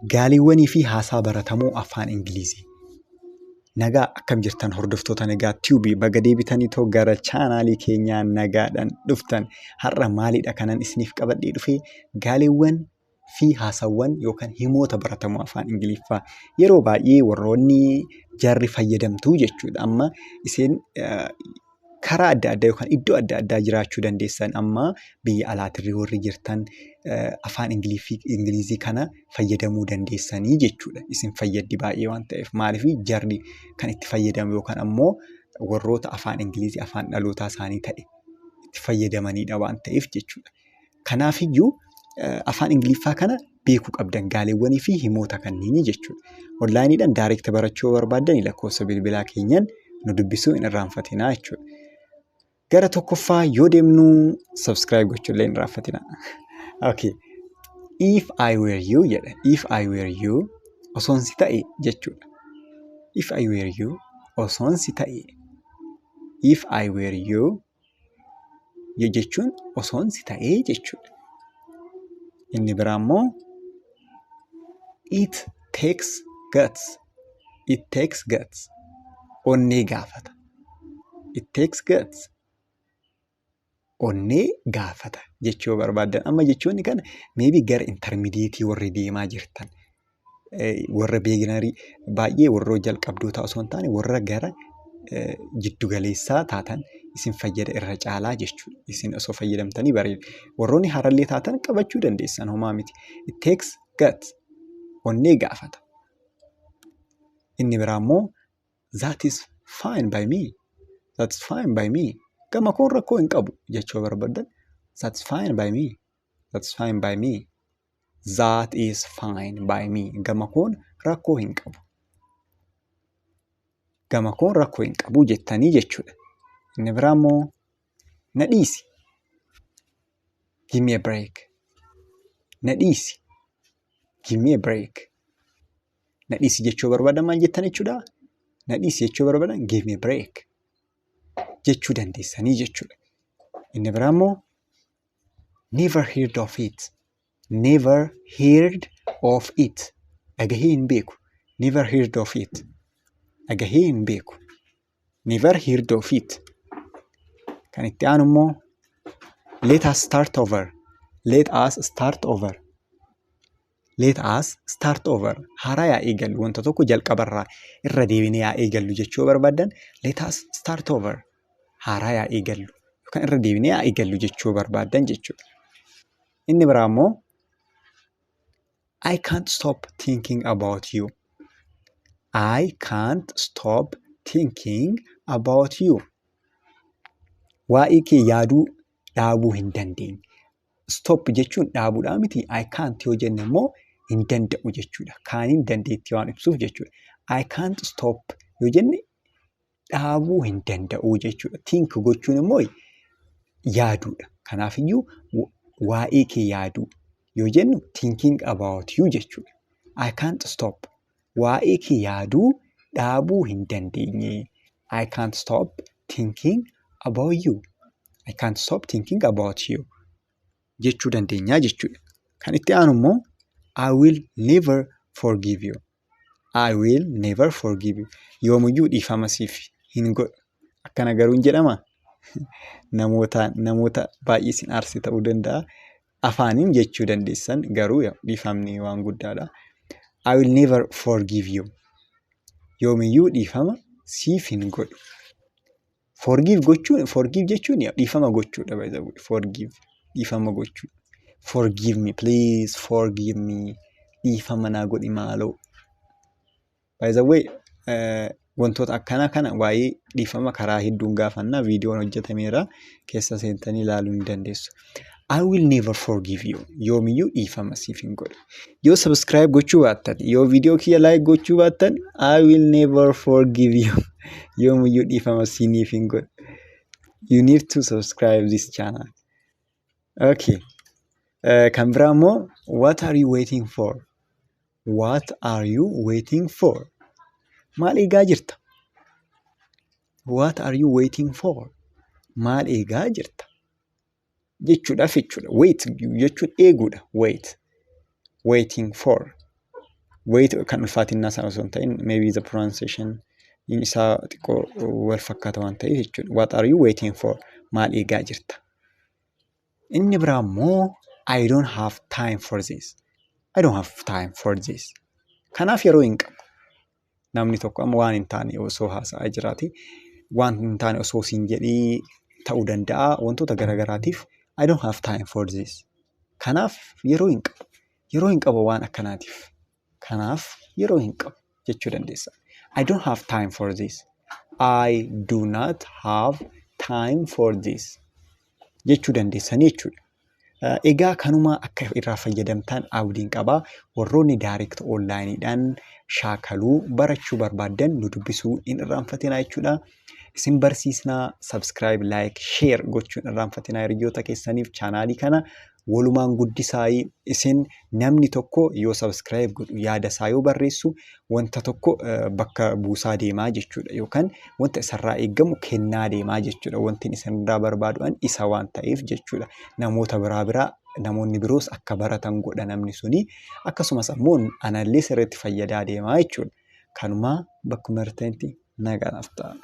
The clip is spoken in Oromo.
Gaaleewwanii fi haasaa baratamoo afaan Ingilizii. Nagaa, akkam jirtan hordoftoota Nagaa Tube? Baga deebitanii too gara chaanaalii keenyaa nagaadhaan dhuftan. Har'a maalidha kanan isiniif qabadhee dhufe? Gaaleewwan fi haasawwan yookaan himoota baratamoo afaan Ingiliffaa yeroo baay'ee warroonni jarri fayyadamtuu jechuudha. Amma isin karaa adda addaa yookaan iddoo adda addaa jiraachuu dandeessan. Amma biyya alaatirri warri jirtan afaan Ingilizii kana fayyadamuu dandeessanii jechuudha. Isin fayyaddi baay'ee waan ta'eef, maaliif jarri kan itti fayyadamu yookaan ammoo warroota afaan Ingilizii afaan dhalootaa isaanii ta'e itti fayyadamanidha waan ta'eef jechuudha. Kanaafiyyuu afaan Ingiliffaa kana beekuu qabdan, gaaleewwanii fi himoota kanneenii jechuudha. Onlaayiniidhaan direct barachuu yoo barbaaddan lakkoofsa bilbilaa keenyan nu dubbisuu hin irraanfatinaa jechuudha. Gara tokkoffaa yoo deemnu, subscribe gochuullee hin irraanfatinaa. Okay. "If I were you" jedha. "If I were you" osoon si ta'e jechuudha. "If I were you" osoon si ta'e. "If I were you" jechuun osoon si ta'ee jechuudha. Inni biraa immoo "It takes guts." "It takes guts." Onnee gaafata. "It takes guts." Onnee gaafata jechuu barbaaddan. Amma jechoonni kana maybe gara intermediate warri deemaa jirtan, warra beginner baay'ee warra jalqabdootaa osoo hin taane, warra gara jiddu galeessaa taatan isin fayyada irra caalaa jechuudha. Isin osoo fayyadamtanii bareeda. Warroonni haarallee taatan qabachuu dandeessan, homaa miti. "It takes guts." Onnee gaafata. Inni biraa immoo "That is fine by me." "That's fine by me." Gama koon rakkoo hin qabu jechuu barbaadan, "That's fine by me. That's fine by me. That is fine by me." Gama koon rakkoo hin qabu. Gama koon rakkoo hin qabu jettanii jechuudha. Inni biraa immoo na dhiisi. "Give me a break." Na dhiisi. "Give me a break." Na dhiisi jechuu barbaadan maal jettan jechuudha? Na dhiisi jechuu barbaadan "Give me a break" jechuu dandeessanii jechuudha. Inni biraa immoo "Never heard of it." "Never heard of it." Dhagahee hin beeku. "Never heard of it." Dhagahee hin beeku. "Never heard of it." Kan itti aanu immoo "Let us start over. Let us start over. Let us start over." Haaraa yaa eegallu, wanta tokko jalqabarraa irra deebinee yaa eegallu jechuu barbaadan, "Let us start over." Haaraa yaa eegallu yookaan irra deebinee yaa eegallu jechuu barbaadan jechuudha. Inni biraa immoo "I can't stop thinking about you. I can't stop thinking about you." Waa'ee kee yaaduu dhaabuu hin dandeenye. "Stop" jechuun dhaabuudhaa miti. "I can't" yoo jenne immoo hin danda'u jechuudha. Caniin dandeettii waan ibsuuf jechuudha. "I can't stop" yoo jenne dhaabuu hin danda'u jechuudha. "Think" gochuun immoo yaaduudha. Kanaafiyyuu waa'ee kee yaaduu yoo jennu "thinking about you" jechuudha. "I can't stop." Waa'ee kee yaaduu dhaabuu hin dandeenye. "I can't stop thinking about you. I can't stop thinking about you" jechuu dandeenya jechuudha. Kan itti aanu immoo "I will never forgive you. I will never forgive you." Yoomiyyuu dhiifama siif hin godhu. Akkana garuu hin jedhamaa? Namoota baay'ee isin aarse ta'uu danda'a. Afaaniin jechuu dandeessan, garuu dhiifamni waan guddaadha. "I will never forgive you." Yoomiyyuu dhiifama siif hin godhu. "Forgive" gochuun, "forgive" jechuun dhiifama gochuudha. By the way. "Forgive" dhiifama gochuu. "Forgive me, please forgive me." Dhiifama naa godhi maaloo. By the way, wantoota akkanaa kana waa'ee dhiifama karaa hedduun gaafannaa, viidiyoon hojjetameera, keessa seentanii ilaaluu ni dandeessu. "I will never forgive you." Yoomiyyuu dhiifama siif hin godhu. Yoo subscribe gochuu baattan, yoo viidiyoo kiyya like gochuu baattan, I will never forgive you. Yoomiyyuu dhiifama siiniif hin godhu. You need to subscribe this channel. Okay. Kan biraa immoo "What are you waiting for? What are you waiting for?" Maal eegaa jirta? "What are you waiting for?" Maal eegaa jirta? Jechuudhaaf jechuudha. "Wait" jechuun eeguudha. Wait. "Waiting for." Weight kan ulfaatinaa sana osoo hin ta'in, maybe the pronunciation isaa xiqqoo wal fakkaata waan ta'eef jechuudha. What are you waiting for? Maal eegaa jirta? Inni biraa immoo, I don't have time for this. I don't have time for this. Kanaaf yeroo hin qabu. Namni tokko amma waan hin taane osoo haasa'aa jiraate, waan hin taane osoo siin jedhii ta'uu danda'a, wantoota garaagaraatiif, I don't have time for this. Kanaaf yeroo hin qabu. Yeroo hin qabu waan akkanaatiif. Kanaaf yeroo hin qabu jechuu dandeessa. I don't have time for this. I do not have time for this jechuu dandeessanii jechuudha. Egaa kanuma akka irraa fayyadamtan abdiin qabaa. Warroonni direct onlineiidhaan shaakaluu barachuu barbaaddan nu dubbisuu hin irraanfatinaa jechuudha. Isin barsiisnaa. Subscribe, like, share gochuun irraanfatinaa hiriyoota keessaniif. Chaanaalii kana walumaan guddisaayii. Isin namni tokko yoo subscribe godhu, yaada isaa yoo barreessu, wanta tokko bakka buusaa deemaa jechuudha yookaan wanta isarraa eeggamu kennaa deemaa jechuudha. Wanti isinirraa barbaadu isa waan ta'eef jechuudha. Namoota biraa biraa namoonni biroos akka baratan godha namni suni, akkasumas ammoo anallee sirriitti fayyadaa deemaa jechuudha. Kanumaa bakkuma jirtanitti nagaa naaf ta'a.